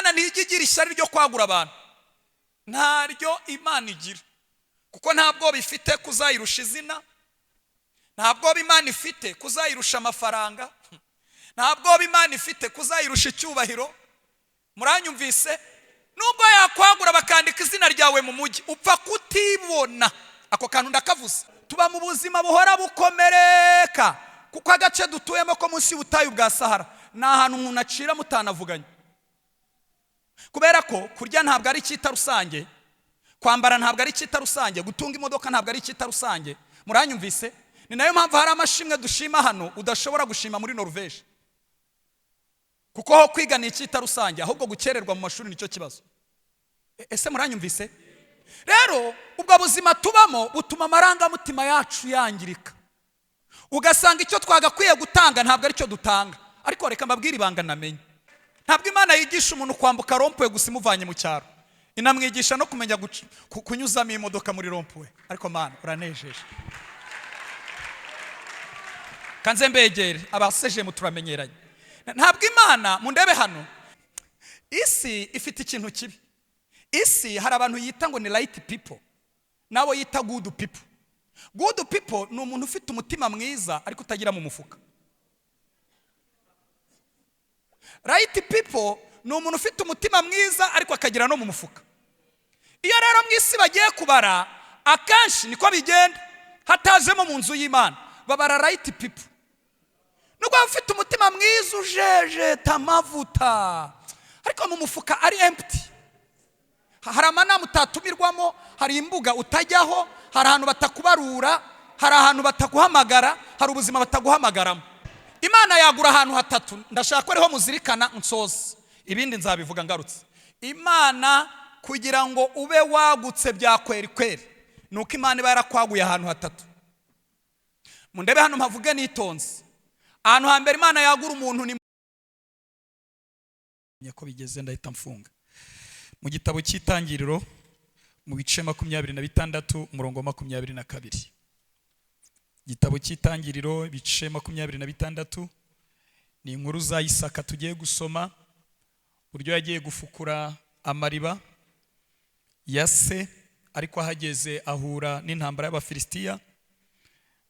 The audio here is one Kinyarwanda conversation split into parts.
Imana ntijya igira ishyari ryo kwagura abantu, ntaryo Imana igira, kuko ntabwo bifite kuzayirusha izina, ntabwo Imana ifite kuzayirusha amafaranga, ntabwo Imana ifite kuzayirusha icyubahiro. Muranyumvise? Nubwo yakwagura bakandika izina ryawe mu mujyi, upfa kutibona. Ako kantu ndakavuze. Tuba mu buzima buhora bukomereka, kuko agace dutuyemo ko munsi y'ubutayu bwa Sahara ni ahantu umuntu acira mutanavuganye, kubera ko kurya ntabwo ari icyita rusange, kwambara ntabwo ari icyita rusange, gutunga imodoka ntabwo ari icyita rusange. Muranyumvise? Ni nayo mpamvu hari amashimwe dushima hano udashobora gushima muri Norvège, kuko ho kwiga ni icyita rusange, ahubwo gukererwa mu mashuri nicyo kibazo. Ese muranyumvise? Rero ubwo buzima tubamo butuma amarangamutima yacu yangirika, ugasanga icyo twagakwiye gutanga ntabwo aricyo dutanga. Ariko reka mbabwire ibanga namenye: ntabwo Imana yigisha umuntu kwambuka rond-point gusa imuvanye mu cyaro, inamwigisha no kumenya kunyuzamo imodoka muri rond-point. Ariko Mana, uranejeje. Kanze mbegere abasejemu, turamenyeranye. Ntabwo Imana, mundebe hano, isi ifite ikintu kibi. Isi hari abantu yita ngo ni right people, nabo yita good people. Good people ni umuntu ufite umutima mwiza ariko utagira mu mufuka. Right people ni umuntu ufite umutima mwiza ariko akagira no mu mufuka. Iyo rero mu isi bagiye kubara, akenshi niko bigenda, hatazemo mu nzu y'Imana, babara right people. Nubwo waba ufite umutima mwiza ujejeta amavuta, ariko mu mufuka ari empty. Hari amanama utatumirwamo, hari imbuga utajyaho, hari ahantu batakubarura, hari ahantu bataguhamagara, hari ubuzima bataguhamagaramo. Imana yagura ahantu hatatu, ndashaka ko ariho muzirikana, nsoza, ibindi nzabivuga ngarutse. Imana kugira ngo ube wagutse bya kweri kweri, ni uko Imana iba yarakwaguye ahantu hatatu. Mundebe hano mpavuge nitonze. Ahantu hambere Imana yagura umuntu ni ko bigeze, ndahita mfunga. Mu gitabo cy'Itangiriro, mu bice 26, umurongo wa 22. Igitabo cy'Itangiriro, ibice 26, ni inkuru za Isaka tugiye gusoma, uburyo yagiye gufukura amariba ya se, ariko ahageze ahura n'intambara y'Abafilisitiya,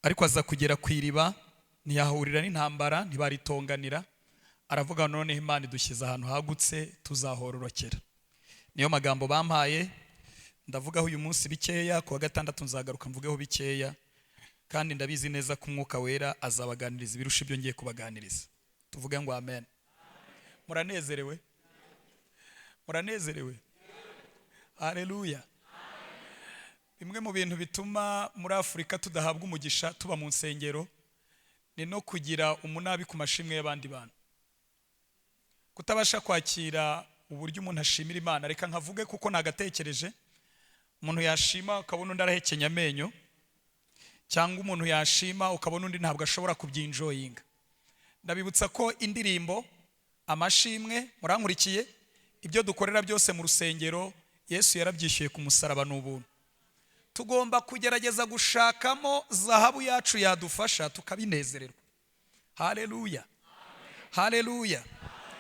ariko aza kugera ku iriba ntiyahurira n'intambara, ntibaritonganira. Aravuga: "Noneho Imana idushyize ahantu hagutse, tuzahororokera." Niyo magambo bampaye, ndavugaho uyu munsi bikeya. Ku wa gatandatu nzagaruka mvugeho bikeya, kandi ndabizi neza ko Umwuka Wera azabaganiriza ibirusha ibyo ngiye kubaganiriza. Tuvuge ngo amen. Muranezerewe? Muranezerewe? Haleluya! Bimwe mu bintu bituma muri Afurika tudahabwa umugisha tuba mu nsengero ni no kugira umunabi ku mashimwe y'abandi bantu, kutabasha kwakira uburyo umuntu ashimira Imana. Reka nkavuge kuko nagatekereje: umuntu yashima ukabona undi arahekenya amenyo, cyangwa umuntu yashima ukabona undi ntabwo ashobora kubyinjoyinga. Ndabibutsa ko indirimbo, amashimwe, murankurikiye, ibyo dukorera byose mu rusengero, Yesu yarabyishyuye ku musaraba, ni ubuntu. Tugomba kugerageza gushakamo zahabu yacu yadufasha tukabinezererwa. Haleluya, haleluya!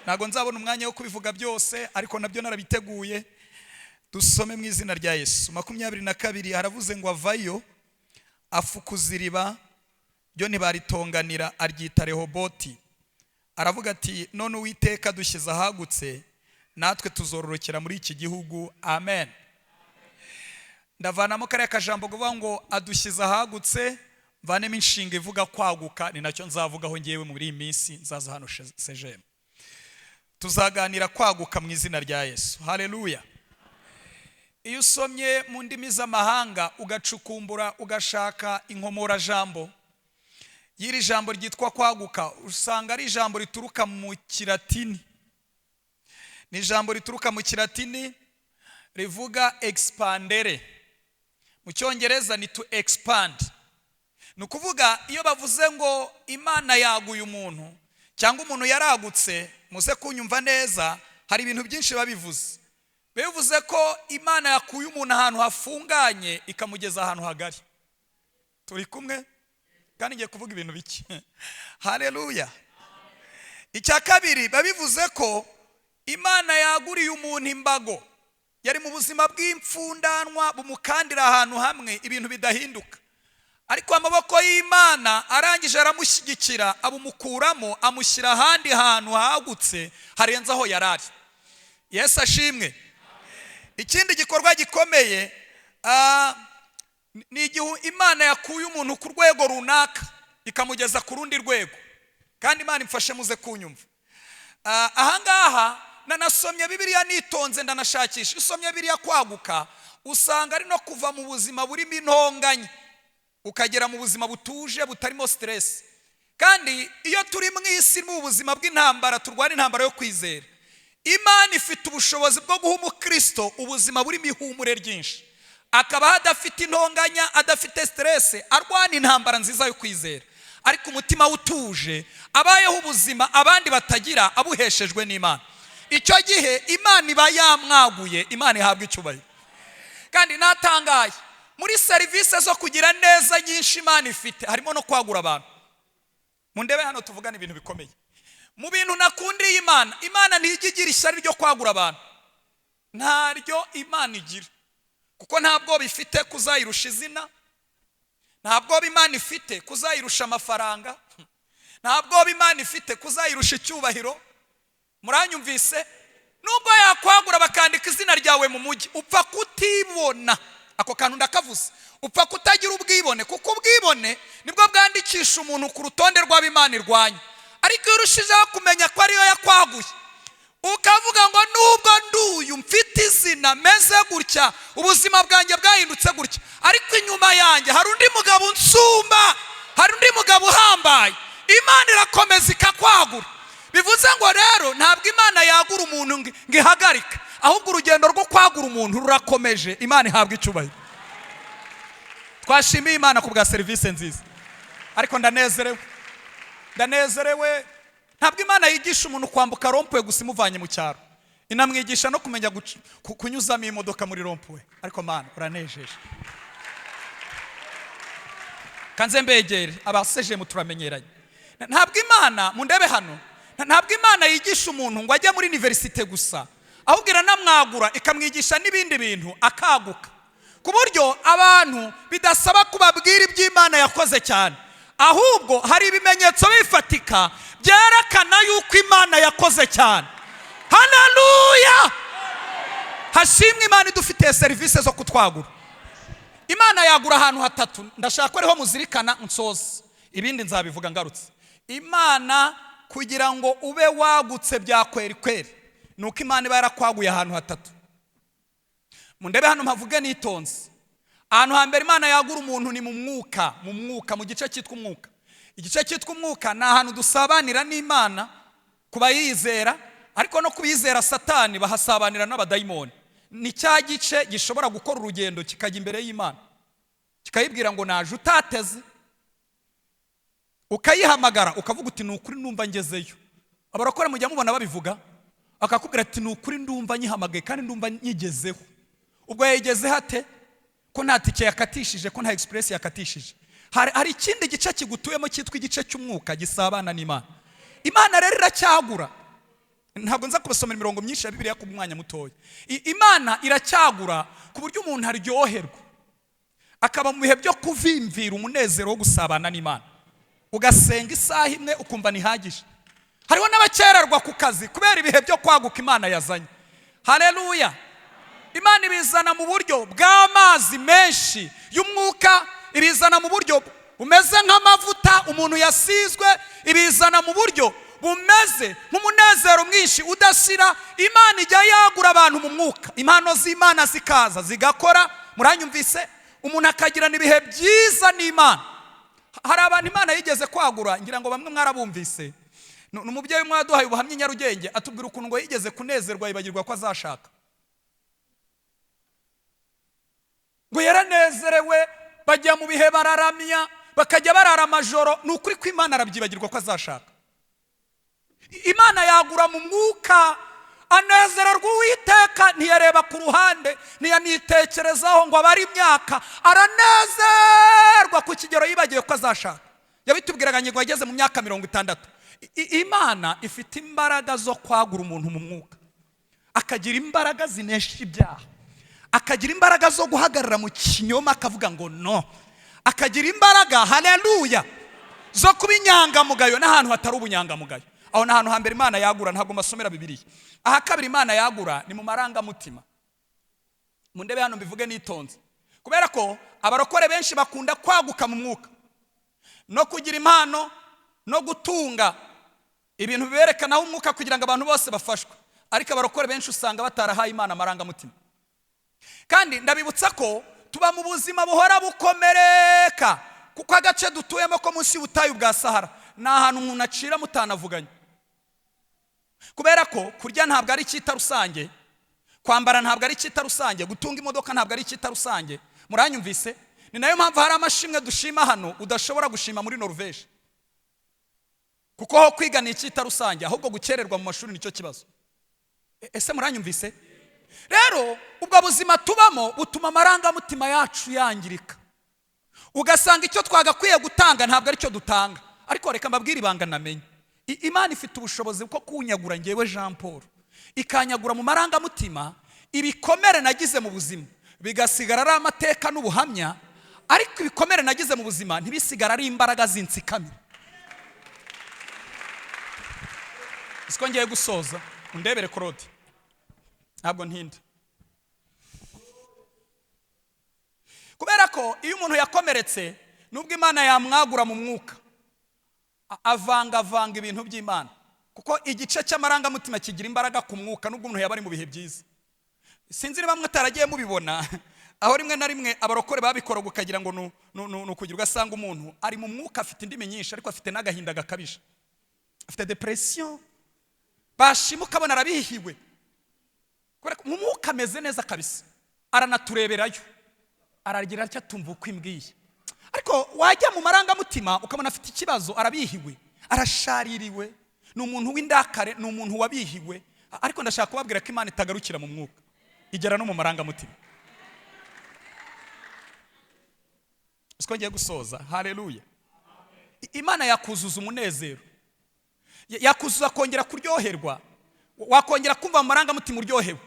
Ntabwo nzabona umwanya wo kubivuga byose, ariko nabyo narabiteguye. Dusome mu izina rya Yesu. 22, haravuze ngo: "Avayo afukuza iriba ryo ntibaritonganira, aryita Rehoboti. Aravuga ati: 'None Uwiteka dushyize ahagutse, natwe tuzororokera muri iki gihugu.'" Amen. Ndavanamo kariya kajambo kuvuga ngo "adushyize ahagutse", mvanemo inshinga ivuga kwaguka. Ni nacyo nzavugaho ngewe muri iyi minsi nzaza hano sejemu. Tuzaganira kwaguka mu izina rya Yesu. Haleluya! Iyo usomye mu ndimi z'amahanga, ugacukumbura, ugashaka inkomorajambo y'iri jambo ryitwa kwaguka, usanga ari ijambo rituruka mu Kilatini. Ni ijambo rituruka mu Kilatini rivuga expandere, mu Cyongereza ni to expand. Ni ukuvuga, iyo bavuze ngo Imana yaguye umuntu cyangwa umuntu yaragutse, muze kunyumva neza, hari ibintu byinshi babivuze. Bivuze ko Imana yakuye umuntu ahantu hafunganye ikamugeza ahantu hagari. Turi kumwe? Kandi ngiye kuvuga ibintu bike. Haleluya! Icya kabiri, babivuze ko Imana yaguriye umuntu imbago, yari mu buzima bw'imfundanwa bumukandira ahantu hamwe ibintu bidahinduka, ariko amaboko y'Imana arangije aramushyigikira, abumukuramo, amushyira ahandi hantu hagutse harenze aho yari ari. Yesu ashimwe. Ikindi gikorwa gikomeye ni igihe Imana yakuye umuntu ku rwego runaka ikamugeza ku rundi rwego. Kandi Imana imfashe muze kunyumva. Ahangaha nanasomye Bibiliya nitonze, ndanashakisha. Usomye Bibiliya kwaguka usanga ari no kuva mu buzima burimo intonganya ukagera mu buzima butuje butarimo stress. Kandi iyo turi mu isi mu buzima bw'intambara, turwana intambara yo kwizera, Imana ifite ubushobozi bwo guha umukristo ubuzima burimo ihumure ryinshi, akaba adafite intonganya, adafite stress, arwana intambara nziza yo kwizera, ariko umutima utuje, abayeho ubuzima abandi batagira, abuheshejwe n'Imana. Icyo gihe Imana iba yamwaguye, Imana ihabwa icyubahiro. Kandi natangaye muri serivisi zo kugira neza nyinshi Imana ifite, harimo no kwagura abantu. Mundebe hano tuvugana ibintu bikomeye. Mu bintu nakundiye Imana, Imana ntijya igira ishyari ryo kwagura abantu, ntaryo Imana igira, kuko ntabwo bifite kuzayirusha izina, ntabwo Imana ifite kuzayirusha amafaranga, ntabwo Imana ifite kuzayirusha icyubahiro. Muranyumvise? Nubwo yakwagura bakandika izina ryawe mu mujyi, upfa kutibona. Ako kantu ndakavuze, upfa kutagira ubwibone, kuko ubwibone nibwo bwandikisha umuntu ku rutonde rw'ab'Imana irwanya. Ariko iyo urushijeho kumenya ko ariyo yakwaguye, ukavuga ngo nubwo nduyu mfite izina meze gutya, ubuzima bwanjye bwahindutse gutya, ariko inyuma yanjye hari undi mugabo unsumba, hari undi mugabo uhambaye, Imana irakomeza ikakwagura. Bivuze ngo rero ntabwo Imana yagura umuntu ngo ihagarike, ahubwo urugendo rwo kwagura umuntu rurakomeje. Imana ihabwa icyubahiro. Twashimiye Imana ku bwa serivisi nziza, ariko ndanezerewe, ndanezerewe. Ntabwo Imana yigisha umuntu kwambuka rond-point gusa imuvanye mu cyaro, inamwigisha no kumenya kunyuzamo imodoka muri rond-point. Ariko Mana uranejeje. Kanze mbegere abasejemu turamenyeranye. Ntabwo Imana, mundebe hano, ntabwo Imana yigisha umuntu ngo ajye muri universite gusa, ahubwo iranamwagura ikamwigisha n'ibindi bintu akaguka, ku buryo abantu bidasaba kubabwira iby'Imana yakoze cyane, ahubwo hari ibimenyetso bifatika byerekana yuko Imana yakoze cyane. Haleluya! Hashimwe Imana idufitiye serivisi zo kutwagura. Imana yagura ahantu hatatu, ndashaka ko ariho muzirikana nsoza, ibindi nzabivuga ngarutse. Imana kugira ngo ube wagutse bya kweri kweri, nuko Imana iba yarakwaguye ahantu hatatu. Mundebe hano mpavuge nitonze. Ahantu hambere Imana yagura umuntu ni mu mwuka, mu mwuka, mu gice cyitwa umwuka. Igice cyitwa umwuka ni ahantu dusabanira n'Imana kubayizera, ariko no kubizera Satani bahasabanira n'abadayimoni. Ni cya gice gishobora gukora urugendo kikajya imbere y'Imana, kikayibwira ngo naje utateze, ukayihamagara ukavuga uti ni ukuri ndumva ngezeyo. Abarokore mujya mubona babivuga, akakubwira ati ni ukuri ndumva nyihamagaye kandi ndumva nyigezeho. Ubwo yayigezeho ate? Ko nta tike yakatishije, ko nta express yakatishije. Hari ikindi gice kigutuyemo cyitwa igice cy'umwuka gisabana n'Imana. Imana rero iracyagura. Ntabwo nza kubasomera imirongo myinshi ya Bibiliya ku mwanya mutoya. Imana iracyagura ku buryo umuntu aryoherwa, akaba mu bihe byo kuvimvira umunezero wo gusabana n'Imana. Ugasenga isaha imwe ukumva ntihagije. Hariho n'abakererwa ku kazi kubera ibihe byo kwaguka Imana yazanye. Haleluya! Imana ibizana mu buryo bw'amazi menshi y'umwuka, ibizana mu buryo bumeze nk'amavuta umuntu yasizwe, ibizana mu buryo bumeze nk'umunezero mwinshi udashira. Imana ijya yagura abantu mu mwuka, impano z'Imana zikaza zigakora. Muranyumvise? Umuntu akagirana ibihe byiza n'Imana. Hari abantu Imana yigeze kwagura, ngira ngo bamwe mwarabumvise. Ni umubyeyi umwe waduhaye ubuhamya i Nyarugenge, atubwira ukuntu ngo yigeze kunezerwa yibagirwa ko azashaka. Ngo yaranezerewe, bajya mu bihe bararamya, bakajya barara amajoro. Ni ukuri ko Imana arabyibagirwa ko azashaka. Imana yagura mu mwuka, anezererwa Uwiteka, ntiyareba ku ruhande, ntiyanitekerezaho ngo abare imyaka, aranezerwa ku kigero yibagiwe ko azashaka. Yabitubwiraga ngo yageze mu myaka 60. Imana ifite imbaraga zo kwagura umuntu mu mwuka. Akagira imbaraga zinesha ibyaha, akagira imbaraga zo guhagarara mu kinyoma akavuga ngo no, akagira imbaraga, haleluya, zo kuba inyangamugayo n'ahantu hatari ubunyangamugayo. Aho ni ahantu hambere Imana yagura. Ntabwo mbasomera Bibiliya. Aha kabiri Imana yagura ni mu marangamutima. Mu ndebe hano mbivuge nitonze, kubera ko abarokore benshi bakunda kwaguka mu mwuka no kugira impano no gutunga ibintu biberekanaho umwuka kugira ngo abantu bose bafashwe, ariko abarokore benshi usanga batarahaye Imana amarangamutima. Kandi ndabibutsa ko tuba mu buzima buhora bukomereka, kuko agace dutuyemo ko munsi y'ubutayu bwa Sahara ni ahantu umuntu acira mutanavuganye, kubera ko kurya ntabwo ari icyita rusange, kwambara ntabwo ari icyita rusange, gutunga imodoka ntabwo ari icyita rusange. Muranyumvise? Ni nayo mpamvu hari amashimwe dushima hano udashobora gushima muri Norvège, kuko ho kwiga ni icyita rusange, ahubwo gukererwa mu mashuri nicyo kibazo. Ese muranyumvise? Rero ubwo buzima tubamo butuma amarangamutima yacu yangirika, ugasanga icyo twagakwiye gutanga ntabwo aricyo dutanga. Ariko reka mbabwire ibanga namenye. Imana ifite ubushobozi bwo kunyagura ngewe Jean Paul, ikanyagura mu marangamutima ibikomere nagize mu buzima bigasigara ari amateka n'ubuhamya, ariko ibikomere nagize mu buzima ntibisigara ari imbaraga zinsikamira. Siko ngiye gusoza, undebere Claude, ntabwo ntinda, kubera ko iyo umuntu yakomeretse nubwo Imana yamwagura mu mwuka avangavanga ibintu by'Imana, kuko igice cy'amarangamutima kigira imbaraga ku mwuka nubwo umuntu yaba ari mu bihe byiza. Sinzi niba mutaragiye mubibona aho rimwe na rimwe abarokore babikora ukagira ngo ni ukugira, ugasanga umuntu ari mu mwuka afite indimi nyinshi ariko afite n'agahinda gakabije, afite depression, bashima ukabona arabihiwe, mu mwuka ameze neza kabisa, aranatureberayo, aragira atya tumva uko imbwiye, ariko wajya mu marangamutima ukabona afite ikibazo, arabihiwe, arashaririwe, ni umuntu w'indakare, ni umuntu wabihiwe. Ariko ndashaka kubabwira ko Imana itagarukira mu mwuka, igera no mu marangamutima. Siko ngiye gusoza, haleluya. Imana yakuzuza umunezero, yakuzuza kongera kuryoherwa, wakongera kumva mu marangamutima uryohewe.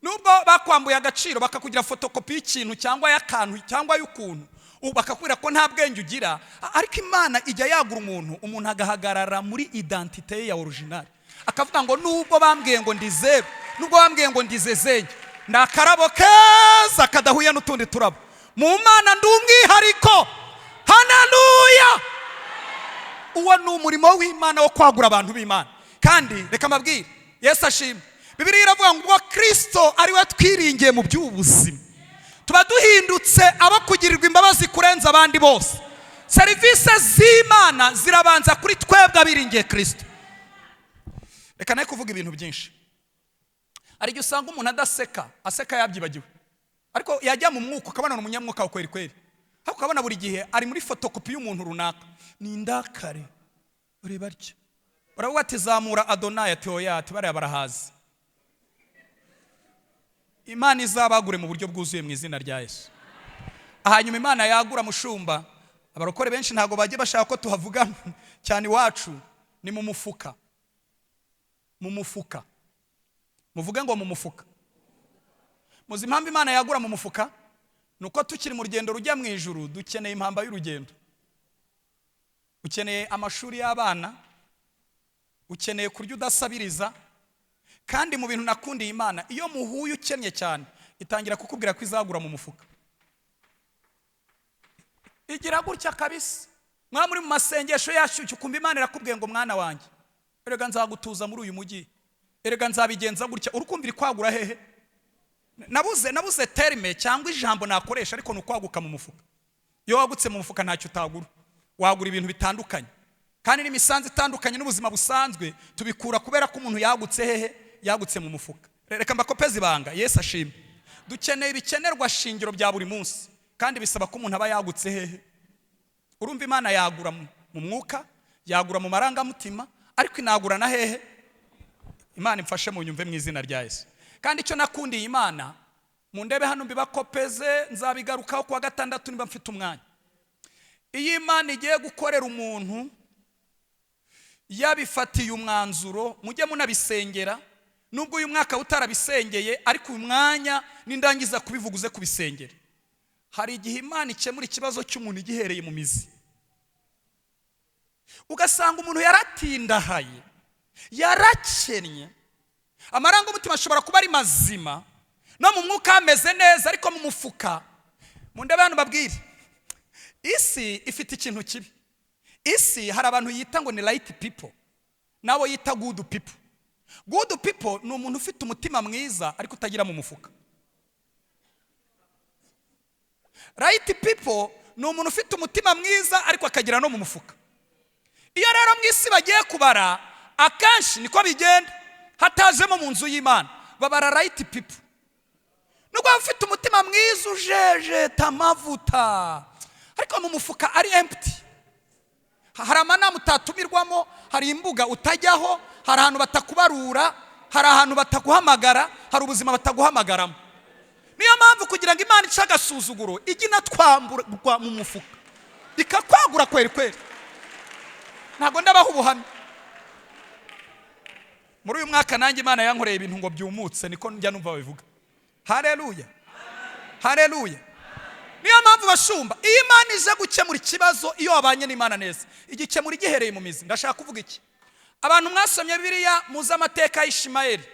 Nubwo bakwambuye agaciro bakakugira fotokopi y'ikintu cyangwa y'akantu cyangwa y'ukuntu, bakakubwira ko nta bwenge ugira, ariko Imana ijya yagura umuntu, umuntu agahagarara muri identite ye ya original, akavuga ngo nubwo bambwiye ngo ndi zeru, nubwo bambwiye ngo ndi zezenge, ni akarabo keza kadahuye n'utundi turabo, mu Mana ndi umwihariko. Haleluya! Uwo ni umurimo w'Imana wo kwagura abantu b'Imana. Kandi reka mbabwire, Yesu ashimwe. Bibiliya iravuga ngo Kristo ari we twiringiye mu by'ubuzima, tuba duhindutse abo kugirirwa imbabazi kurenza abandi bose. Serivisi z'Imana zirabanza kuri twebwe abiringiye Kristo. Reka nawe kuvuga ibintu byinshi. Hari igihe usanga umuntu adaseka, aseka yabyibagiwe, ariko yajya mu mwuka ukabona ni umunyamwuka wa kweri kweri, ariko ukabona buri gihe ari muri fotokopi y'umuntu runaka, ni indakare, ureba atya, uravuga ati zamura Adonai, ati oya, ati bariya barahazi. Imana izabagure mu buryo bwuzuye mu izina rya Yesu. Hanyuma Imana yagura mushumba, abarokore benshi ntabwo bajye bashaka ko tuhavuga cyane iwacu, ni mu mufuka. Mu mufuka. Muvuge ngo mu mufuka. Muzi impamvu Imana yagura mu mufuka? Nuko tukiri mu rugendo rujya mu ijuru dukeneye impamba y'urugendo. Ukeneye amashuri y'abana, ukeneye kurya udasabiriza. Kandi mu bintu nakundiye Imana, iyo muhuye ukennye cyane itangira kukubwira ko izagura mu mufuka. Igira gutya kabisa. Mwa muri mu masengesho yashyushye ukumva Imana irakubwiye ngo mwana wanjye, erega nzagutuza muri uyu mujyi, erega nzabigenza gutya. Urukumva iri kwagura hehe? Nabuze terme cyangwa ijambo nakoresha, ariko ni ukwaguka mu mufuka. Iyo wagutse mu mufuka ntacyo utagura, wagura ibintu bitandukanye kandi n'imisanzu itandukanye n'ubuzima busanzwe tubikura kubera ko umuntu yagutse hehe? Yagutse mu mufuka. Reka mbakopeze ibanga, Yesu ashimwe. Dukeneye ibikenerwa shingiro bya buri munsi, kandi bisaba ko umuntu aba yagutse hehe? Urumva Imana yagura mu mwuka, yagura mu marangamutima, ariko inagura na hehe? Imana imfashe mu nyumve mu izina rya Yesu. Kandi icyo nakundiye Imana, mu ndebe hano mbibakopeze, nzabigarukaho kuwa gatandatu niba mfite umwanya. Iyo Imana igiye gukorera umuntu yabifatiye umwanzuro, mujye munabisengera, Nubwo uyu mwaka utarabisengeye, ariko uyu mwanya nindangiza kubivuga uze kubisengera. Hari igihe Imana ikemura ikibazo cy'umuntu igihereye mu mizi, ugasanga umuntu yaratindahaye, yarakennye, amarangamutima ashobora kuba ari mazima, no mu mwuka hameze neza, ariko mu mufuka. Mu ndebe hano babwire, isi ifite ikintu kibi. Isi hari abantu yita ngo ni right people, nabo yita good people. Good people ni umuntu ufite umutima mwiza ariko utagira mu mufuka. Right people ni umuntu ufite umutima mwiza ariko akagira no mu mufuka. Iyo rero mu isi bagiye kubara, akenshi niko bigenda, hatajemo mu nzu y'Imana babara right people. Nubwo waba ufite umutima mwiza ujejeta amavuta, ariko mu mufuka ari empty. Hari amanama utatumirwamo, hari imbuga utajyaho, hari ahantu batakubarura, hari ahantu bataguhamagara, hari ubuzima bataguhamagaramo. Niyo mpamvu kugira ngo Imana ice agasuzuguro, ijye inatwamburwa mu mufuka ikakwagura kweri kweri. Ntabwo ndabaho ubuhamya. Muri uyu mwaka nanjye Imana yankoreye ibintu ngo byumutse, niko njya numva babivuga. Haleluya, haleluya. Niyo mpamvu bashumba, iyo Imana ije gukemura ikibazo, iyo wabanye n'Imana neza, igikemura igihereye mu mizi. Ndashaka kuvuga iki? Abantu mwasomye Bibiliya muzi amateka y'Ishimayeli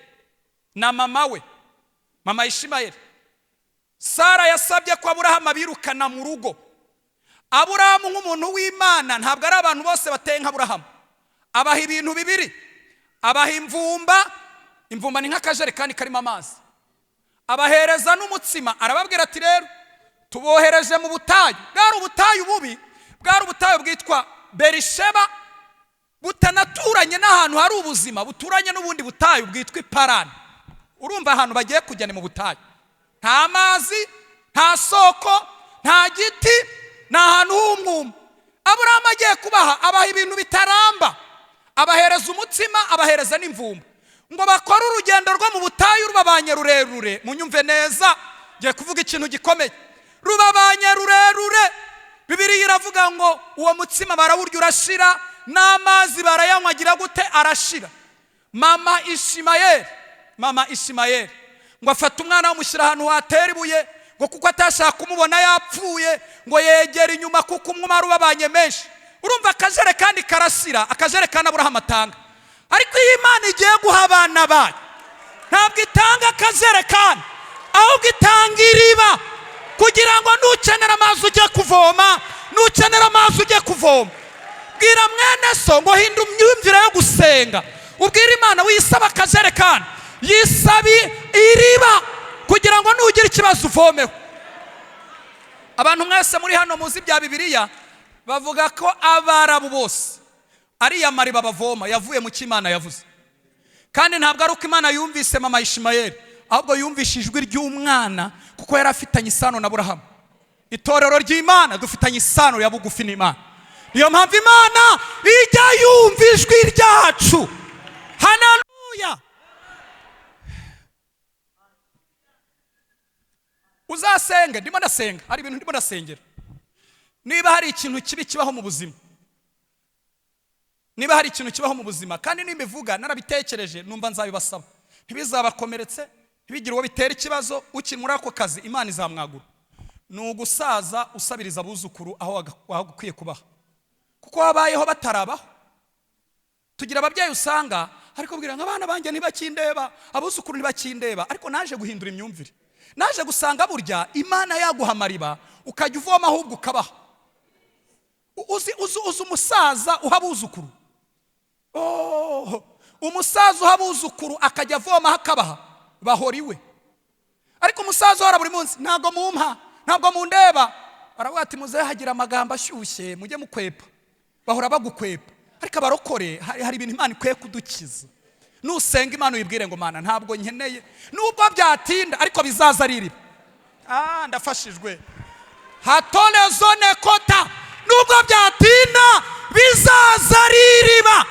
na mama we. Mama Ishimayeli, Sara yasabye ko Aburahamu abirukana mu rugo. Aburahamu nk'umuntu w'Imana, ntabwo ari abantu bose bateye nka Aburahamu, abaha ibintu bibiri. Abaha imvumba, imvumba ni nk'akajerekani karimo amazi, abahereza n'umutsima. Arababwira ati rero tubohereje mu butayu. Bwari ubutayu bubi, bwari ubutayu bwitwa Berisheba, butanaturanye n'ahantu hari ubuzima, buturanye n'ubundi butayu bwitwa Iparani. Urumva ahantu bagiye kujya ni mu butayu, nta mazi, nta soko, nta giti, ni ahantu h'umwuma. Aburahamu agiye kubaha, abaha ibintu bitaramba, abahereza umutsima, abahereza n'imvumba, ngo bakore urugendo rwo mu butayu rubabanye rurerure. Munyumve neza, ngiye kuvuga ikintu gikomeye. Rubabanye rurerure. Bibiliya iravuga ngo uwo mutsima barawurya urashira, n'amazi barayanywa agira gute? Arashira. Mama Ishimayeli, mama Ishimayeli ngo afate umwana amushyira ahantu hatera ibuye, ngo kuko atashaka kumubona yapfuye, ngo yegere inyuma kuko umwuma ubabanye menshi. Urumva akajerekani karasira, akajerekani Aburahamu atanga. Ariko iyo Imana igiye guha abana bayo, ntabwo itanga akajerekani, ahubwo itanga iriba, kugira ngo nukenera amazi ujye kuvoma, nukenera amazi ujye kuvoma. Bwira mwene so ngo hinda imyumvire yo gusenga, ubwire Imana wisaba akajerekani, yisabi iriba, kugira ngo nugira ikibazo uvomeho. Abantu mwese muri hano muzi bya Bibiliya, bavuga ko Abarabu bose ariya mariba bavoma yavuye mu cyo Imana yavuze. Kandi ntabwo ari uko Imana yumvise mama Ishimayeli, ahubwo yumvise ijwi ry'umwana, kuko yari afitanye isano na Aburahamu. Itorero ry'Imana dufitanye isano ya bugufi n'Imana. Niyo mpamvu Imana ijya yumva ijwi ryacu. Haleluya. Uzasenge, ndimo ndasenga, hari ibintu ndimo ndasengera. Niba hari ikintu kibi kibaho mu buzima, niba hari ikintu kibaho mu buzima, kandi nimbivuga narabitekereje numva nzabibasaba, ntibizabakomeretse, ntibigire uwo bitera ikibazo, ukiri muri ako kazi Imana izamwagura. Ni ugusaza usabiriza abuzukuru aho wagakwiye kubaha, kuko wabayeho batarabaho. Tugira ababyeyi usanga ariko bwira ngo abana banjye ntibakindeba, abuzukuru ntibakindeba. Ariko naje guhindura imyumvire, naje gusanga burya Imana yaguha amariba ukajya uvoma ahubwo ukabaha. Uzi umusaza uha abuzukuru, umusaza uha abuzukuru akajya avoma akabaha, bahora iwe. Ariko umusaza uhora buri munsi, ntabwo mumpa, ntabwo mundeba, baravuga ati muzehe hagira amagambo ashyushye mujye mukwepa, bahora bagukwepa. Ariko abarokore hari ibintu Imana ikwiye kudukiza. Nusenga Imana uyibwire ngo Mana ntabwo nkeneye, nubwo byatinda ariko bizaza ari iriba. Ndafashijwe. Hatole zone kota, nubwo byatinda bizaza ari iriba.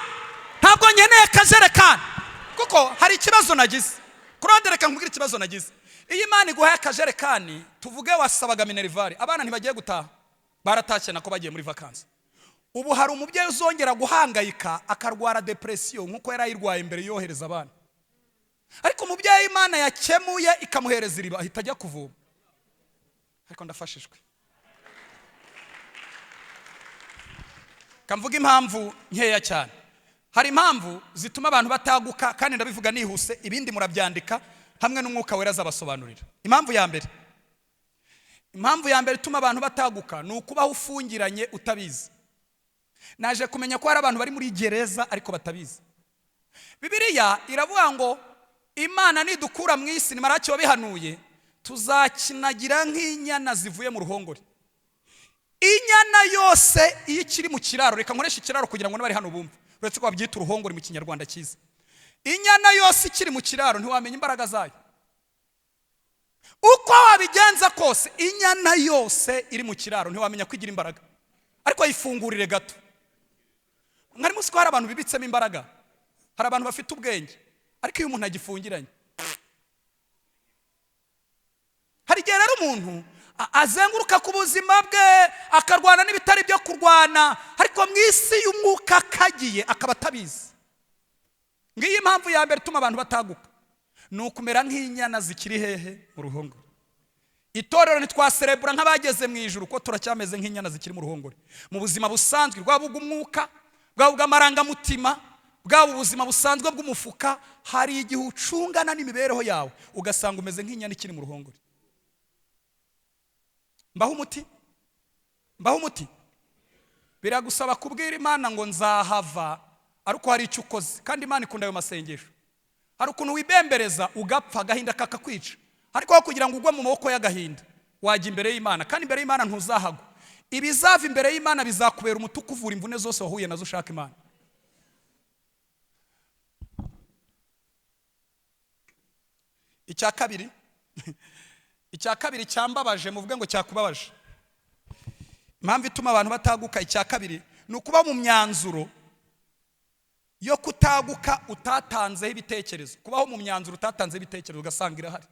Ntabwo nkeneye akajerekani, kuko hari ikibazo nagize. Kurode reka nkubwire ikibazo nagize. Iyo Imana iguhaye akajerekani, tuvuge wasabaga minerivare, abana ntibagiye gutaha, baratashye nako bagiye muri vacances. Ubu hari umubyeyi uzongera guhangayika akarwara depression nkuko yari ayirwaye mbere yohereza abana. Ariko umubyeyi Imana yakemuye ikamuhereza iriba, ahita ajya kuvoma. Ariko ndafashijwe. Kamvuga impamvu nkeya cyane. Hari impamvu zituma abantu bataguka, kandi ndabivuga nihuse, ibindi murabyandika hamwe n'Umwuka Wera azabasobanurira. Impamvu ya mbere, impamvu ya mbere ituma abantu bataguka ni ukubaho ufungiranye utabizi. Naje kumenya ko hari abantu bari muri gereza ariko batabizi. Bibiliya iravuga ngo Imana nidukura mu isi, ni Malaki wabihanuye, tuzakinagira nk'inyana zivuye mu ruhongore. Inyana yose iyo ikiri mu kiraro, reka nkoreshe ikiraro kugira ngo n'abari hano bumve, uretse ko babyita uruhongore mu Kinyarwanda cyiza. Inyana yose ikiri mu kiraro ntiwamenya imbaraga zayo. Uko wabigenza kose, inyana yose iri mu kiraro ntiwamenya ko igira imbaraga, ariko yifungurire gato. Mwari muzi ko hari abantu bibitsemo imbaraga, hari abantu bafite ubwenge, ariko iyo umuntu agifungiranye, hari igihe rero umuntu azenguruka ku buzima bwe akarwana n'ibitari byo kurwana, ariko mu isi y'umwuka kagiye akaba atabizi. Ngiyi impamvu ya mbere ituma abantu bataguka, ni ukumera nk'inyana zikiri hehe mu ruhongore. Itorero ntitwaserebura nk'abageze mu ijuru, ko turacyameze nk'inyana zikiri mu ruhongore. Mu buzima busanzwe, bwaba ubw'umwuka, bwaba ubw'amarangamutima, bwaba ubuzima busanzwe bw'umufuka, hari igihe ucungana n'imibereho yawe ugasanga umeze nk'inyana ikiri mu ruhongore. Mbaho umuti, mbaho umuti. Biragusaba kubwira Imana ngo nzahava ariko hari icyo ukoze, kandi Imana ikunda ayo masengesho. Hari ukuntu wibembereza ugapfa agahinda kakakwica, ariko kugira ngo ugwe mu maboko y'agahinda wajya imbere y'Imana, kandi imbere y'Imana ntuzahagwa. Ibizava imbere y'Imana bizakubera umuti ukuvura imvune zose wahuye nazo ushaka Imana. Icya kabiri, icya kabiri cyambabaje, muvuge ngo cyakubabaje. Impamvu ituma abantu bataguka, icya kabiri ni ukuba mu myanzuro yo kutaguka utatanzeho ibitekerezo. Kubaho mu myanzuro utatanzeho ibitekerezo ugasanga irahari.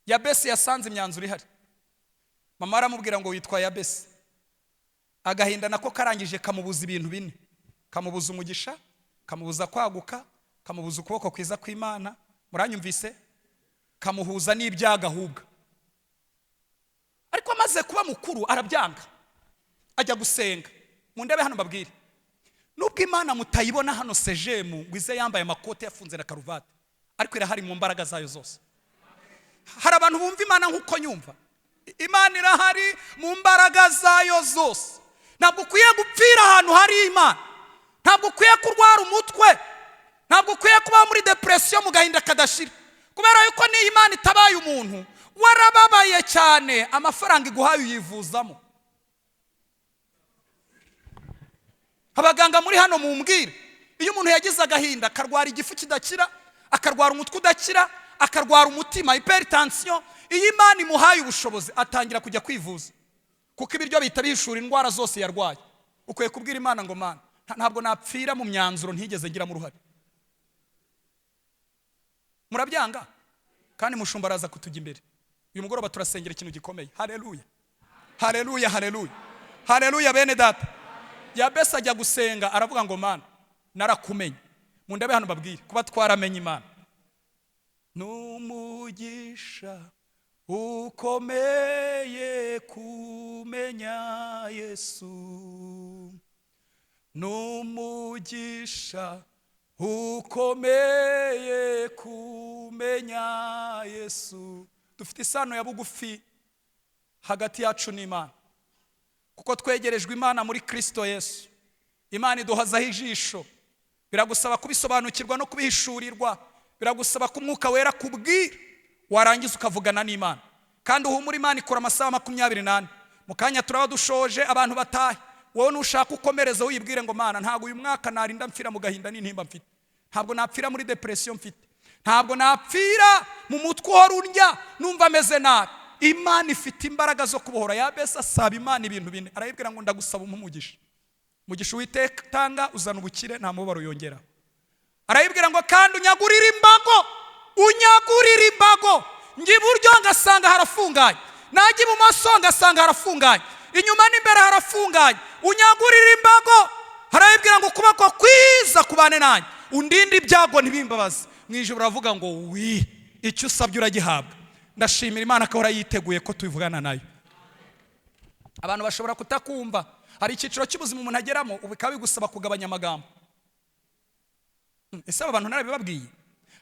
Yabesi yasanze imyanzuro ihari. Mama aramubwira ngo witwa Yabesi. Agahinda nako karangije kamubuza ibintu bine. Kamubuza umugisha, kamubuza kwaguka, kamubuza ukuboko kwiza kw'Imana. Muranyumvise? Kamuhuza n'ibyaga ahubwo. Ariko amaze kuba mukuru arabyanga, ajya gusenga. Mundebe hano mbabwire, nubwo Imana mutayibona hano sejemu ngo ize yambaye amakote yafunze na karuvati, ariko irahari mu mbaraga zayo zose. Hari abantu bumva Imana nkuko nyumva. Imana irahari mu mbaraga zayo zose. Ntabwo ukwiye gupfira ahantu hari Imana, ntabwo ukwiye kurwara umutwe, ntabwo ukwiye kuba muri depression mu gahinda kadashira, kubera yuko niyo Imana itabaye umuntu warababaye cyane, amafaranga iguhaye uyivuzamo. Abaganga muri hano mumbwire, iyo umuntu yagize agahinda akarwara igifu kidakira, akarwara umutwe udakira, akarwara umutima, hypertension, iyo Imana imuhaye ubushobozi atangira kujya kwivuza, kuko ibiryo bihita bihishura indwara zose yarwaye. Ukwiye kubwira Imana ngo Mana, ntabwo napfira mu myanzuro ntigeze ngiramo uruhare. Murabyanga? Kandi mushumba araza kutujya imbere. Uyu mugoroba turasengera ikintu gikomeye. Haleluya, haleluya, haleluya, haleluya. Bene data, Yabesi ajya gusenga aravuga ngo Mana narakumenye. Mundabe hano babwire kuba twaramenye Imana n'umugisha ukomeye kumenya Yesu, n'umugisha ukomeye kumenya Yesu. Dufite isano ya bugufi hagati yacu n'Imana, kuko twegerejwe Imana muri Kristo Yesu. Imana iduhazaho ijisho. Biragusaba kubisobanukirwa no kubihishurirwa, biragusaba ko Umwuka Wera kubwira, warangiza ukavugana n'Imana. Kandi uhumura, Imana ikora amasaha 24. Mu kanya turaba dushoje, abantu batahe. Wowe nushaka ukomereza wibwire ngo Mana, ntabwo uyu mwaka narinda mfira mu gahinda n'intimba mfite, ntabwo napfira muri depression mfite, ntabwo napfira mu mutwe uhora undya numva ameze nabi. Imana ifite imbaraga zo kubohora. Yabesi asaba Imana ibintu bine, arayibwira ngo ndagusaba umugisha. Umugisha Uwiteka tanga uzana ubukire, nta mubabaro yongera. Arayibwira ngo kandi unyagurire imbago, unyagurire imbago. Njye iburyo ngasanga harafunganye, najya ibumoso ngasanga harafunganye, inyuma n'imbere harafunganye, unyagurire imbago. Arayibwira ngo ukuboko kwiza kubane nanjye, undinde ibyago ntibimbabaze. Mu ijuru baravuga ngo wi, icyo usabye uragihabwa. Ndashimira Imana ko ahora yiteguye ko tubivugana nayo. Abantu bashobora kutakumva. Hari icyiciro cy'ubuzima umuntu ageramo bikaba bigusaba kugabanya amagambo. Ese aba bantu narabibabwiye?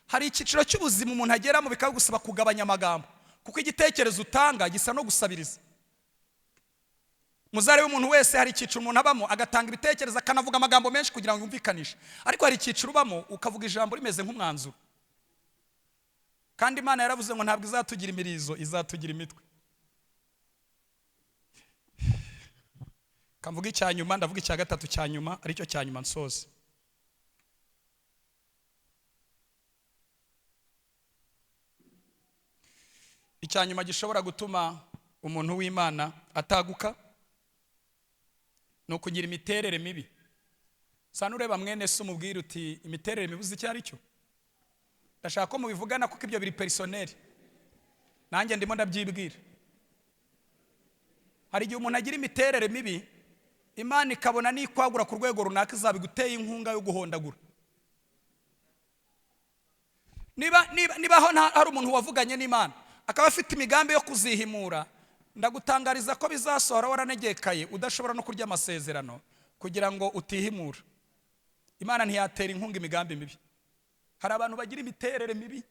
Hari icyiciro cy'ubuzima umuntu ageramo bikaba bigusaba kugabanya amagambo, kuko igitekerezo utanga gisa no gusabiriza. Muzarebe umuntu wese, hari icyiciro umuntu abamo agatanga ibitekerezo akanavuga amagambo menshi kugira ngo yumvikanishe, ariko hari icyiciro ubamo ukavuga ijambo rimeze nk'umwanzuro. Kandi Imana yaravuze ngo ntabwo izatugira imirizo, izatugira imitwe. Kamvuga icya nyuma, ndavuga icya gatatu cya nyuma, aricyo cya nyuma nsoze. Icya nyuma gishobora gutuma umuntu w'Imana ataguka ni ukugira imiterere mibi. Sa nureba mwene se umubwira uti imiterere mibi uzi icyo ari cyo? Ndashaka ko mubivugana kuko ibyo biri personnel. Nanjye ndimo ndabyibwira. Hari igihe umuntu agira imiterere mibi, Imana ikabona nikwagura ku rwego runaka izabiguteye inkunga yo guhondagura. Niba hari umuntu wavuganye n'Imana akaba afite imigambi yo kuzihimura, ndagutangariza ko bizasohora waranegekaye udashobora no kurya amasezerano kugira ngo utihimura. Imana ntiyatera inkunga imigambi mibi. Hari abantu bagira imiterere mibi,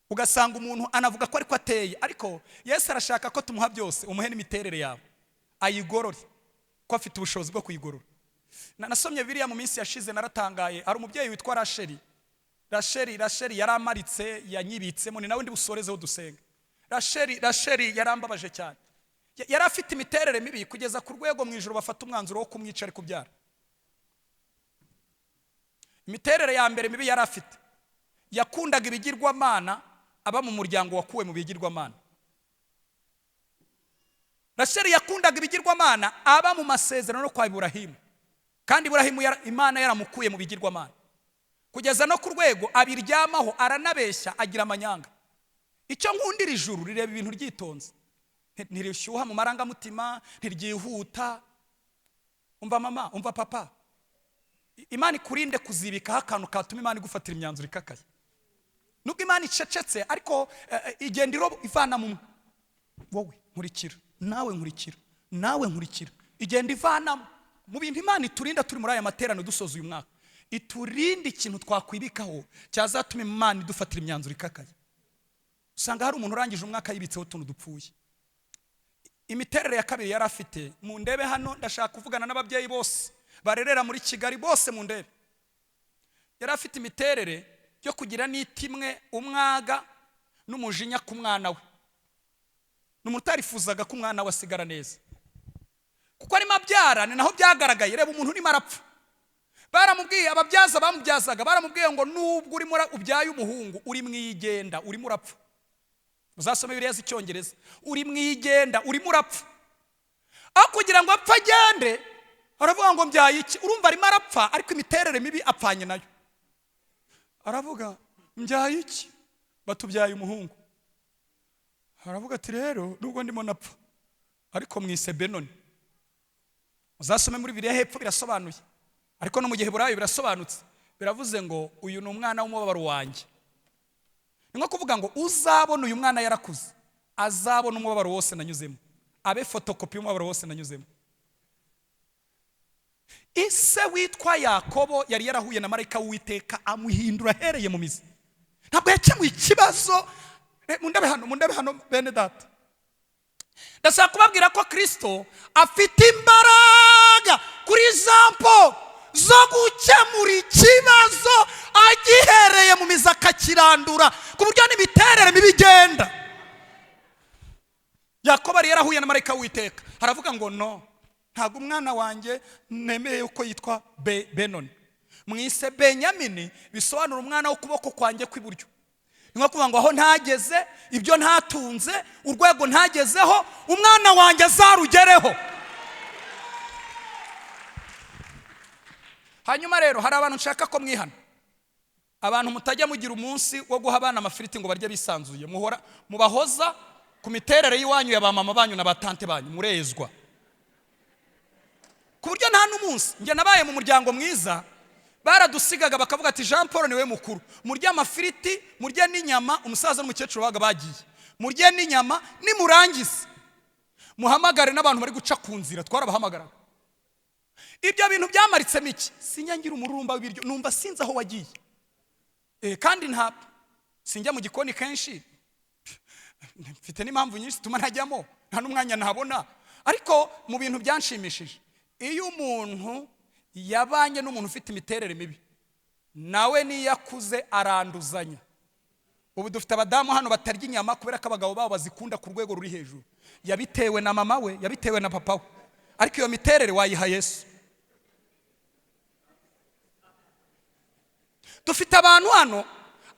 ugasanga umuntu anavuga ko ariko ateye, ariko Yesu arashaka ko tumuha byose, umuhe n'imiterere yawe ayigorore, ko afite ubushobozi bwo kuyigorora. Nasomye Bibiliya mu minsi yashize naratangaye. Hari umubyeyi witwa Rasheli. Rasheli yaramaritse, yanyibitsemo, ni nawe ndi busorezeho dusenga. Rasheli yarambabaje cyane. Yari afite imiterere mibi kugeza ku rwego mu ijuru bafata umwanzuro wo kumwica ari kubyara. Imiterere ya mbere mibi yari afite, yakundaga ibigirwamana, aba mu muryango wakuwe mu bigirwamana. Rasheli yakundaga ibigirwamana, aba mu masezerano no kwa Iburahimu, kandi Iburahimu Imana yaramukuye mu bigirwamana, kugeza no ku rwego abiryamaho, aranabeshya, agira amanyanga. Icyo nkundira ijuru rireba ibintu ryitonze, ntirishyuha mu marangamutima, ntiryihuta. Umva mama, umva papa, Imana ikurinde kuzibikaho akantu katuma Imana igufatira imyanzuro ikakaye. Nubwo Imana icecetse, ariko igenda ivana mu wowe nkurikira, nawe nkurikira, nawe nkurikira, igenda ivanamo mu bintu. Imana iturinda turi muri aya materaniro dusoza uyu mwaka, iturinde ikintu twakwibikaho cyazatuma Imana idufatira imyanzuro ikakaye. Usanga hari umuntu urangije umwaka yibitseho utuntu dupfuye. Imiterere ya kabiri yari afite, mu ndebe hano ndashaka kuvugana n'ababyeyi bose barerera muri Kigali bose mu ndebe. Yari afite imiterere yo kugira n'itimwe, umwaga n'umujinya ku mwana we. N'umuntu utarifuzaga ko umwana we asigara neza, kuko arimo abyara, ni naho byagaragaye. Reba umuntu urimo arapfa, baramubwiye, ababyaza bamubyazaga baramubwiye ngo nubwo urimo ubyaye umuhungu uri mwigenda urimo urapfa. Uzasome Bibiliya z'icyongereza, uri mwigenda urimo urapfa. Aho kugira ngo apfe agende, aravuga ngo mbyaye iki? Urumva arimo arapfa, ariko imiterere mibi apfanye nayo. Aravuga mbyaye iki? Batubyaye umuhungu. Aravuga ati rero nubwo ndimo napfa, ariko mwise Benoni. Uzasome muri Bibiliya hepfo birasobanuye, ariko no mu Giheburayo birasobanutse. Biravuze ngo uyu ni umwana w'umubabaro wanjye. Ni nko kuvuga ngo uzabona uyu mwana yarakuze, azabona umubabaro wose nanyuzemo, abe fotokopi y'umubabaro wose nanyuzemo. Ise witwa Yakobo yari yarahuye na marayika w'Uwiteka amuhindura ahereye mu mizi. Ntabwo yakemuye ikibazo. Mundebe hano bene data. Ndashaka kubabwira ko Kristo afite imbaraga kuri Jean Paul zo gukemura ikibazo agihereye mu mizi akakirandura, ku buryo n'imiterere mibi igenda. Yakobo yari yarahuye na marayika w'Uwiteka, aravuga ngo no, ntabwo umwana wanjye nemeye uko yitwa Benoni, mwise Benyamini, bisobanura umwana w'ukuboko kwanjye kw'iburyo. Ni nko kuvuga ngo aho ntageze, ibyo ntatunze, urwego ntagezeho, umwana wanjye azarugereho. Hanyuma rero hari abantu nshaka ko mwihana. Abantu mutajya mugira umunsi wo guha abana amafiriti ngo barye bisanzuye, muhora mubahoza ku miterere y'iwanyu ya ba mama banyu na ba tante banyu, murezwa ku buryo nta n'umunsi. Njye nabaye mu muryango mwiza, Baradusigaga bakavuga ati Jean Paul niwe mukuru, murye amafiriti, murye n'inyama. Umusaza n'umukecuru baga bagiye, murye n'inyama, nimurangiza muhamagare n'abantu bari guca ku nzira. Twarabahamagaraga. Ibyo bintu byamaritsemo iki? Sinjya ngira umururumba w'ibiryo, numva sinzi aho wagiye. Kandi nta sinjya mu gikoni kenshi, mfite n'impamvu nyinshi zituma ntajyamo, nta n'umwanya ntabona. Ariko mu bintu byanshimishije, iyo umuntu yabanye n'umuntu ufite imiterere mibi, nawe niyo akuze aranduzanya. Ubu dufite abadamu hano batarya inyama kubera ko abagabo babo bazikunda ku rwego ruri hejuru. Yabitewe na mama we, yabitewe na papa we, ariko iyo miterere wayiha Yesu. Dufite abantu hano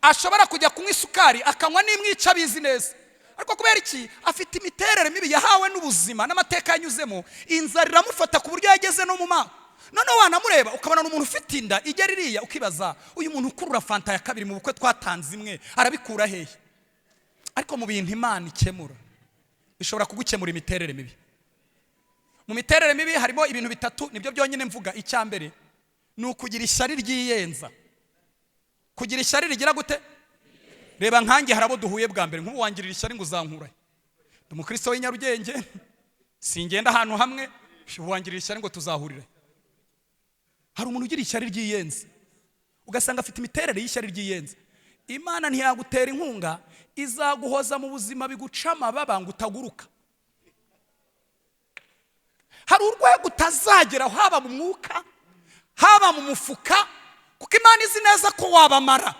ashobora kujya kunywa isukari akanywa n'imwica abizi neza, ariko kubera iki? Afite imiterere mibi yahawe n'ubuzima n'amateka yanyuzemo, inzara iramufata ku buryo yageze no mu maso. Noneho wanamureba ukabona umuntu ufite inda igera iriya, ukibaza uyu muntu ukurura fanta ya kabiri mu bukwe twatanze imwe arabikura hehe? Ariko mu bintu Imana ikemura, ishobora kugukemura imiterere mibi. Mu miterere mibi harimo ibintu bitatu, nibyo byonyine mvuga. Icya mbere ni ukugira ishyari ryiyenza. Kugira ishyari rigira gute? Reba nkanjye, hari abo duhuye bwa mbere, nk'ubu wangirira ishyari ngo uzankurahe? Ndi umukristo w'i Nyarugenge, singenda ahantu hamwe, wangirira ishyari ngo tuzahurire. Hari umuntu ugira ishyari ryiyenza, ugasanga afite imiterere y'ishyari ryiyenza. Imana ntiyagutera inkunga, izaguhoza mu buzima biguca amababa ngo utaguruka. Hari urwego utazagera, haba mu mwuka, haba mu mufuka, kuko Imana izi neza ko wabamara.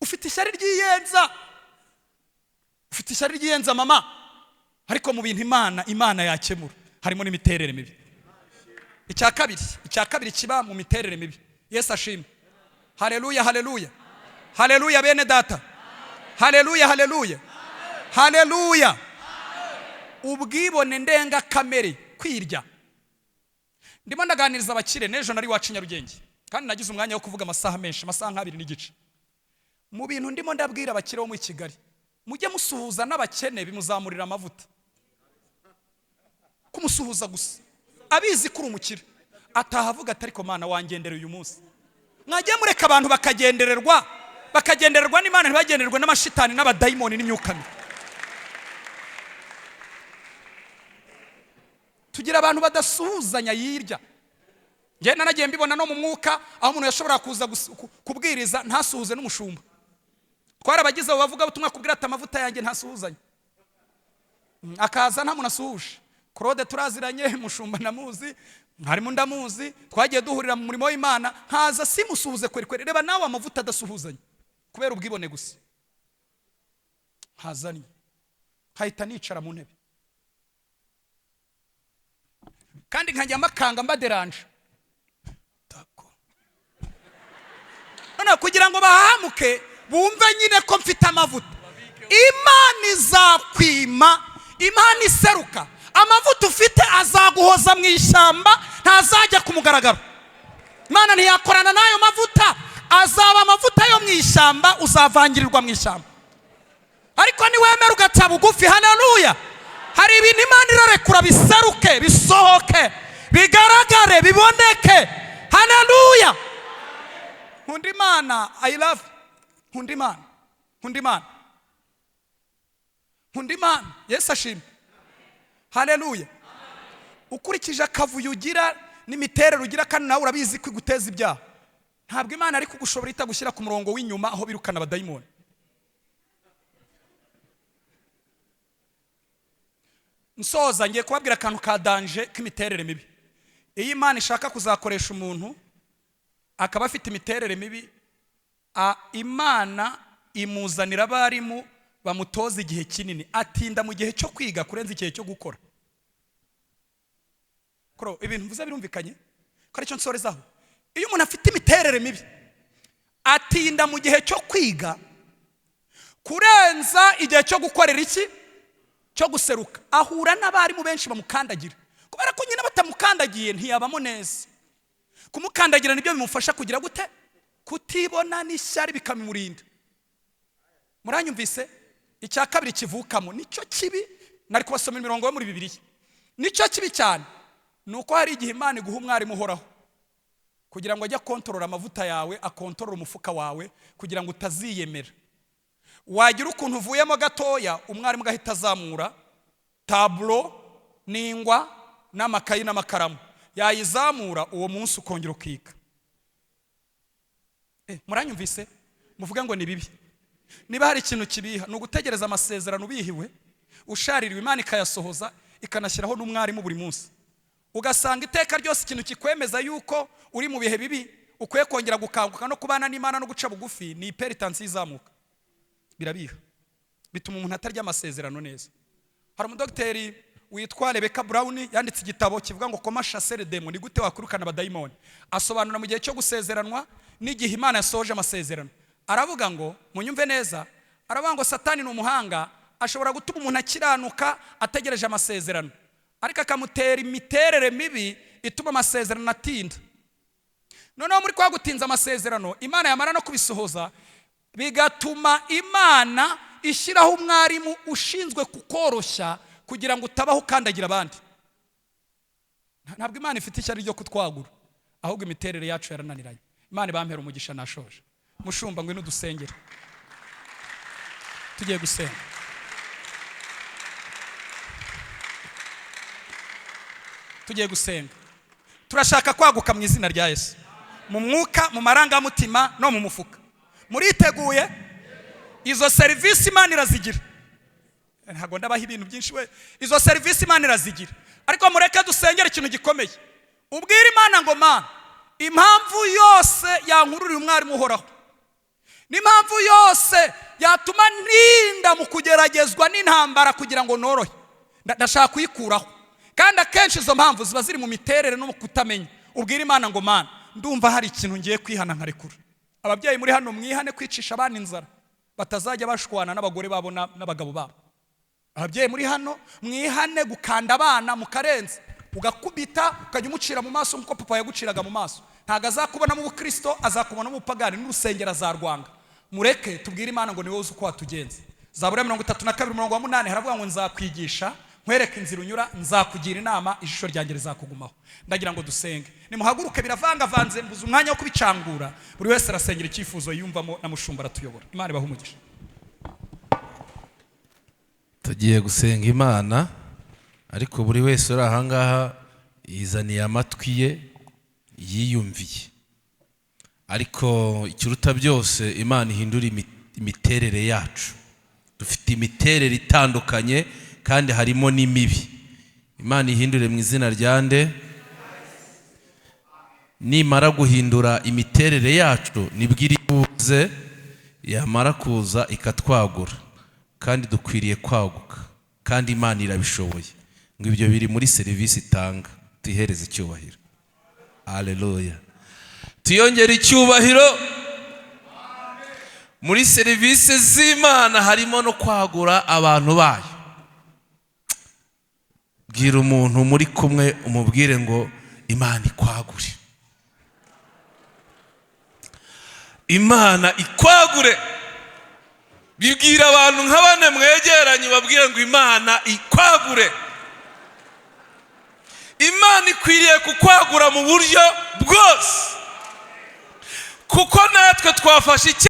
Ufite ishyari ryiyenza, ufite ishyari ryiyenza mama. Ariko mu bintu Imana yakemura harimo n'imiterere mibi. Icya kabiri kiba mu miterere mibi. Yesu ashimwe. Haleluya, haleluya, haleluya bene data. Haleluya, haleluya, haleluya. Ubwibone ndengakamere, kwirya. Ndimo ndaganiriza abakire n'ejo nari iwacu i Nyarugenge, kandi nagize umwanya wo kuvuga amasaha menshi, amasaha nk'abiri n'igice. Mu bintu ndimo ndabwira abakire bo muri Kigali, mujye musuhuza n'abakene, bimuzamurira amavuta. Kumusuhuza gusa abizi ko uri umukire, ataha avuga ati ariko Mana wangendereye uyu munsi. Mwajya mureka abantu bakagendererwa, bakagendererwa n'Imana, ntibagendererwe n'amashitani n'abadayimoni n'imyuka mibi. Tugira abantu badasuhuzanya yirya. Njye nanagiye mbibona no mu mwuka, aho umuntu yashobora kuza kubwiriza ntasuhuze n'umushumba. Twarabagize abo bavuga ubutumwa kubwira ati amavuta yanjye ntasuhuzanya, akaza nta muntu asuhuje. Claude turaziranye, mushumba ndamuzi, harimo ndamuzi, twagiye duhurira mu murimo w'Imana, nkaza simusuhuze kweri kweri. Reba nawe amavuta adasuhuzanya kubera ubwibone gusa. Nkazanye nkahita nicara mu ntebe, kandi nkajya makanga mbaderanje none kugira ngo bahamuke bumve nyine ko mfite amavuta. Imana izakwima, Imana iseruka, amavuta ufite azaguhoza mu ishyamba, ntazajya ku mugaragaro. Imana ntiyakorana n'ayo mavuta, azaba amavuta yo mu ishyamba, uzavangirirwa mu ishyamba. Ariko niwemera ugaca bugufi, haleluya, hari ibintu Imana irarekura biseruke, bisohoke, bigaragare, biboneke. Haleluya. Nkunda Imana, I love. Nkunda Imana, nkunda Imana, nkunda Imana. Yesu ashimwe. Haleluya. Ukurikije akavuyo ugira n'imiterere ugira, kandi nawe urabizi ko iguteza ibyaha, ntabwo Imana ari kugushobora itagushyira ku murongo w'inyuma aho birukana abadayimoni. Nsoza ngiye kubabwira akantu ka danje k'imiterere mibi. Iyo Imana ishaka kuzakoresha umuntu akaba afite imiterere mibi, Imana imuzanira abarimu bamutoza igihe kinini, atinda mu gihe cyo kwiga kurenza igihe cyo gukora. Kuro ibintu mvuze birumvikanye ko aricyo nsorezaho. Iyo umuntu afite imiterere mibi atinda mu gihe cyo kwiga kurenza igihe cyo gukorera iki, cyo guseruka. Ahura n'abarimu benshi bamukandagira, kubera ko nyine batamukandagiye ntiyabamo neza. Kumukandagira nibyo bimufasha kugira gute? Kutibona n'ishyari bikamurinda. Muranyumvise? Icya kabiri kivukamo nicyo kibi, nari kubasomera imirongo yo muri Bibiliya, nicyo kibi cyane, ni uko hari igihe Imana iguha umwarimu uhoraho. Kugira ngo ajye akontorora amavuta yawe, akontorora umufuka wawe, kugira ngo utaziyemera. Wagira ukuntu uvuyemo gatoya, umwarimu agahita azamura tableau n'ingwa n'amakayi n'amakaramu. Yayizamura, uwo munsi ukongera ukiga. Muranyumvise? Muvuge ngo ni bibi. Niba hari ikintu kibiha, ni ugutegereza amasezerano ubihiwe, ushaririwe, Imana ikayasohoza, ikanashyiraho n'umwarimu buri munsi. Ugasanga iteka ryose ikintu kikwemeza yuko uri mu bihe bibi, ukwiye kongera gukanguka no kubana n'Imana no guca bugufi, ni hypertension izamuka. Birabiha, bituma umuntu atarya amasezerano neza. Hari umudogiteri witwa Rebecca Brown, yanditse igitabo kivuga ngo "Comment chasser les démons", ni gute wakwirukana abadayimoni. Asobanura mu gihe cyo gusezeranwa n'igihe Imana yasohoje amasezerano. Aravuga ngo, munyumve neza, aravuga ngo Satani ni umuhanga, ashobora gutuma umuntu akiranuka ategereje amasezerano, ariko akamutera imiterere mibi ituma amasezerano atinda. Noneho muri kwa gutinza amasezerano, Imana yamara no kubisohoza, bigatuma Imana ishyiraho umwarimu ushinzwe kukoroshya kugira ngo utabaho ukandagira abandi. Ntabwo Imana ifite ishyari ryo kutwagura, ahubwo imiterere yacu yarananiranye. Imana ibampera umugisha. Nashoje. Mushumba, ngwino dusengere. Tugiye gusenga, tugiye gusenga. Turashaka kwaguka mu izina rya Yesu, mu mwuka, mu marangamutima no mu mufuka. Muriteguye? Izo serivisi Imana irazigira. Ntabwo ndabaha ibintu byinshi we. Izo serivisi Imana irazigira, ariko mureke dusengere ikintu gikomeye. Ubwire Imana ngo: "Mana, impamvu yose yankururiye umwarimu uhoraho, n'impamvu yose yatuma ntinda mu kugeragezwa n'intambara kugira ngo norohe, ndashaka kuyikuraho." Kandi akenshi izo mpamvu ziba ziri mu miterere no mu kutamenya. Ubwire Imana ngo: "Mana, ndumva hari ikintu ngiye kwihana nkarekura." Ababyeyi muri hano, mwihane kwicisha abana inzara, batazajya bashwana n'abagore babo n'abagabo babo. Ababyeyi muri hano, mwihane gukanda abana mukarenza, ugakubita, ukajya umucira mu maso nk'uko papa yaguciraga mu maso. Ntabwo azakubonamo ubukristo, azakubonamo ubupagani, n'urusengero azarwanga. Mureke tubwire Imana ngo ni wowe uzi uko watugenza. Zaburi ya 32, umurongo wa 8, haravuga ngo: "Nzakwigisha, nkwereke inzira unyura, nzakugira inama, ijisho ryanjye rizakugumaho." Ndagira ngo dusenge. Nimuhaguruke. Biravangavanze, mbuze umwanya wo kubicangura. Buri wese arasengera icyifuzo yiyumvamo, na mushumba aratuyobora. Imana ibahe umugisha. Tugiye gusenga Imana, ariko buri wese uri ahangaha yizaniye amatwi ye, yiyumviye. Ariko ikiruta byose, Imana ihindura imiterere yacu. Dufite imiterere itandukanye kandi harimo n'imibi. Imana ihindure mu izina rya nde? Nimara guhindura imiterere yacu, nibwo iri buze. Yamara kuza ikatwagura, kandi dukwiriye kwaguka, kandi Imana irabishoboye. Ngo ibyo biri muri serivisi itanga. Tuyihereze icyubahiro. Aleluya! Tuyongere icyubahiro. Muri serivisi z'Imana harimo no kwagura abantu bayo. Bwira umuntu muri kumwe, umubwire ngo: "Imana ikwagure, Imana ikwagure." Bibwira abantu nka bane mwegeranye, ubabwire ngo: "Imana ikwagure." Imana ikwiriye kukwagura mu buryo bwose, kuko natwe twafashe icyemezo.